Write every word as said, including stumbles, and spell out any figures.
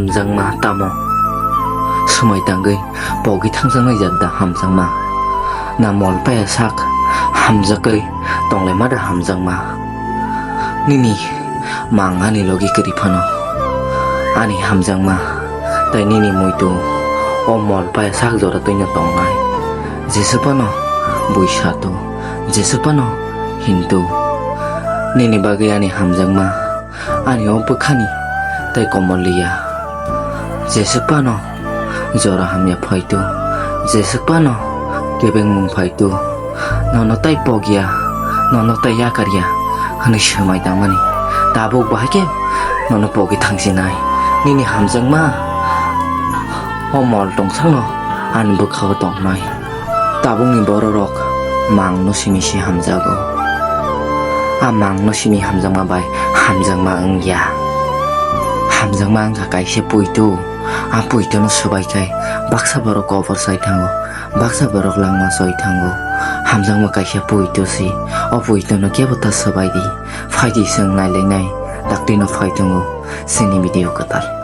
Hamjakma tamo? Swmai tangwi pogwi thangjaknai jat da hamjakma? Na mol paya sak hamjakwi tonglaima da hamjakma? Nini mang ani logi kwrwi phano ani hamjakma, tai nini muitu o mol paya sak jora twino tongnai. Jeswk phano buisatu, jeswk phano hintu, nini bagwi ani hamjakma ani o bwkhani tai komor liya. Jeswk phano jora hamya phaitu, jeswk phano kebengmung phaitu, nono tai pokya, nono tai yakarya hwnwi swmai tangmani. Tabuk bahai khe nono pogwi thangsinai. Nini hamjakma o mol tongsakno ani bwkhao tongnai. Tabukni bororok mangno simi se hamjago. A mangno simi hamjakma bai hamjakma wngya. Hamjakma wngkha kaisa puitu. A puituno swbai khai baksa borok kobor sai thango, baksa borok langma soi thango. Hamjakma kaisa puitu si. O puituno kebo ta swbai di. Phai di, chwng nailainai. Daktino phai tongo chini video kwtal.